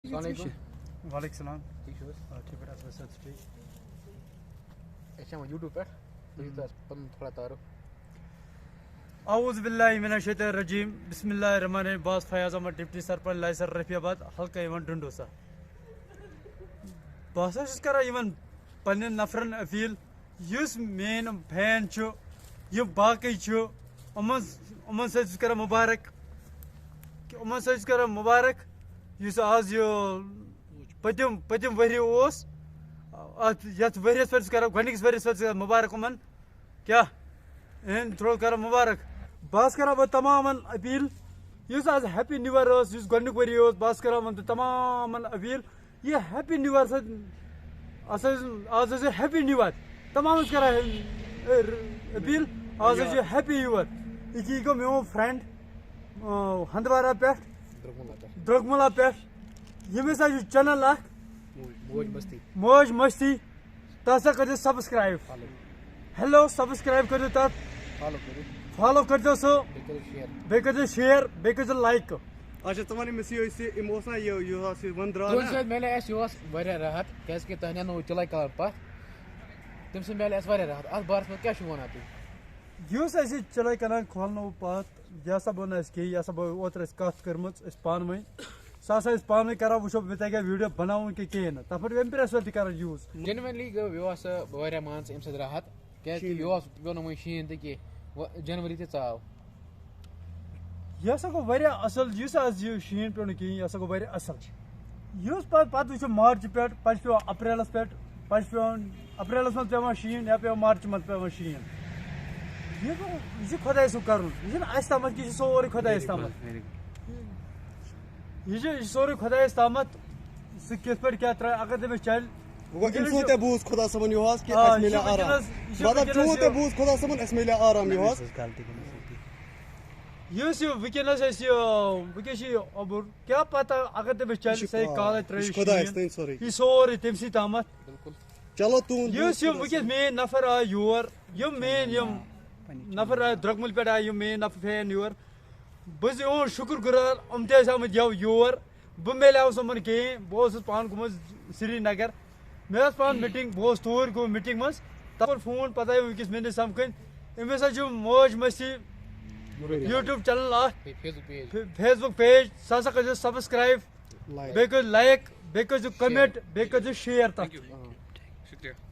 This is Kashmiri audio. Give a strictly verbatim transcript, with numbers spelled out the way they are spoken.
السلام علیکم۔ وعلیکم السلام۔ ٹھیٖک چھِو حظ؟ آ، ٹھیٖک پٲٹھۍ، اَصٕل پٲٹھۍ، صحت چھِ ٹھیٖک؟ أسۍ چھِ ہٮ۪وان یوٗٹیوٗب پٮ۪ٹھ، تُہۍ دِیِو تہٕ اَسہِ پَنُن تھوڑا تعارُف۔ اعوذ باللہ من الشیطان الرجیم، بسم اللہ الرحمن الرحیم۔ بہٕ حظ فیاض احمد، ڈپٹی سرپنچ لائسر رفیع آباد، حلقہ یِوان ڈنڈوسا۔ بہٕ ہسا چھُس کران یِمن پننٮ۪ن نفرن اپیل، یُس میٲنۍ فین چھُ، یِم باقٕے چھُ، یِمن یِمن سۭتۍ چھُس کران مُبارک، یِمن سۭتۍ چھُس کران مُبارک، یُس آز یہِ پٔتِم پٔتِم ؤری اوس، اتھ یتھ ؤریس پٮ۪ٹھ چھُس کران، گۄڈٕنِکِس ؤریس پٮ۪ٹھ چھُس کران مُبارک یِمن۔ کیٛاہ؟ اِہِنٛدِ تھرٛوٗ کران مُبارک۔ بہٕ حظ کران وۄنۍ تمامن اپیل، یُس آز ہیپی نیو ایئر ٲس، یُس گۄڈٕنیُک ؤری اوس، بہٕ حظ کران وۄنۍ تہٕ تمامن اپیل، یہِ ہیپی نیو ایئر سۭتۍ، اَسہِ حظ، آز حظ چھُ ہیپی نیو ایئر۔ تمام حظ کران اپیل، آز حظ چھُ ہیپی نیو ایئر۔ یہِ کہِ یہِ گوٚو میون فرینڈ ہندوارہ پٮ۪ٹھ، درگملا پٮ۪ٹھ، ییٚمِس حظ چھُ چینل اکھ موج موج مستی۔ موج مستی، تَتھ سا کٔرۍزیو سبسکرایب۔ ہیلو، سبسکرایب کٔرۍزیو تَتھ، فالو کٔرِو۔ فالو کٔرۍزیو سُہ، بیٚیہِ کٔرِو شِیر۔ بیٚیہِ کٔرۍزیو شِیر، بیٚیہِ کٔرۍزیو لایک۔ اچھا، ژٕ وَن أمِس یہِ، أسۍ یہِ، أمۍ اوس نا یہِ، یہِ اوس یہِ وَن درٛاو تُہٕنٛدِ نا؟ سۭتۍ میلے اَسہِ یہِ اوس واریاہ راحت، کیٛازِکہِ تۄہہِ نِنوٕ چِلَے کَلَر پَتھ۔ تَمہِ سۭتۍ میلے اَسہِ واریاہ راحت۔ اَتھ بارَس منٛز کیٛاہ چھُو وَنان تُہۍ؟ یُس اَسہِ یہِ چِلَے کَلَر کھولنوو پَتھ، یہِ ہسا بوٚن اَسہِ کِہیٖنۍ، یہِ ہسا بوٚن اوترٕ اَسہِ کَتھ کٔرمٕژ أسۍ پانہٕ ؤنۍ۔ سُہ ہسا أسۍ پانہٕ ؤنۍ کَران، وٕچھو مےٚ تَگیٛاہ ویٖڈیو بَناوُن کِنہٕ کِہیٖنۍ نہٕ۔ تَتھ پٮ۪ٹھ اِمپرٛیس ویل تہِ کَران یوٗز۔ جینوَنلی گٔے، یہِ اوس، آ، واریاہ، مان ژٕ، اَمہِ سۭتۍ راحت، کیٛازِکہِ یہِ اوس، پیوٚو نہٕ وۄنۍ شیٖن تہِ کینٛہہ۔ وۄنۍ جَنؤری تہِ ژاو، یہِ ہسا گوٚو واریاہ اَصٕل، یُس آز یہِ شیٖن پیوٚو نہٕ کِہیٖنۍ، یہِ ہسا گوٚو واریاہ اَصٕل۔ یُس پَتہٕ پَتہٕ وٕچھو مارچہِ پٮ۪ٹھ، پَتہٕ چھُ پٮ۪وان اپریلَس پٮ۪ٹھ، پَتہٕ چھُ پٮ۪وان اپریلَس منٛز پٮ۪وان شیٖن یا پٮ۪وان مارچہِ منٛز پٮ۪وان شیٖن۔ یہِ گوٚو، یہِ چھُ خۄداے سُنٛد کَرُن، یہِ چھُنہٕ اَسہِ تامَتھ کینٛہہ، یہِ چھُ سورُے خۄدایَس تامَتھ۔ یہِ چھُ، یہِ چھُ سورُے خۄدایَس تامَتھ، سُہ کِتھ پٲٹھۍ کیٛاہ ترٛایہِ، اگر تٔمِس چَلہِ۔ وۄنۍ أمۍ سُنٛد تہِ بوٗز خۄدا صٲبَن یِہُس کہِ آ، اَسہِ یہِ مِلہِ چھُ آرام۔ وٕنکیٚنَس، یہِ چھُ مطلب، وٕنکیٚنَس چون یہِ تہِ بوٗز خۄدا صٲبَن، اَسہِ مِلہِ آرام یِہُس۔ یُس یہِ وٕنکیٚنَس اَسہِ یہِ، وٕنکیٚس چھِ یہِ اوٚبُر، کیٛاہ پَتہ اگر تٔمِس چَلہِ، یہِ چھُ، سُہ ہیٚکہِ آ، کالَے یہِ چھُ ترٛٲوِتھ خۄدایَس شیٖن۔ تانۍ سورُے۔ یہِ سورُے تٔمۍ سٕے تامَتھ۔ چلو، تُہُنٛد یُس بوٗز یِم خۄدا وٕنکیٚس میٲنۍ نفر آے یور، یِم میٲنۍ یِم نفر آے درٛۄکمُلۍ پٮ۪ٹھ آے، یِم میٲنۍ نفر فین یور، بہٕ چھُس یِہُنٛد شُکُر گُزار، یِم تہِ ٲسۍ آمٕتۍ یَو یور، بہٕ میلیوس یِمَن کِہیٖنۍ، بہٕ اوسُس پانہٕ گوٚمُت سرینگر، مےٚ ٲس پانہٕ میٖٹِنٛگ، بہٕ اوسُس توٗرۍ گوٚمُت میٖٹِنٛگ منٛز، تَتھ کوٚر فون، پَتہٕ آیہِ وٕنکیٚس مےٚ نِش سَمکھٕنۍ، أمِس حظ چھُ موج مستی یوٗٹیوٗب یوٗٹیوٗب چینل اکھ، بیٚیہِ Facebook page. Facebook page, سُہ ہسا کٔرۍزیو سبسکرایب، لایک۔ بیٚیہِ کٔرِو لایک، بیٚیہِ کٔرۍزیو کمنٹ، بیٚیہِ کٔرۍزیو شیئر تَتھ۔ شُکریہ۔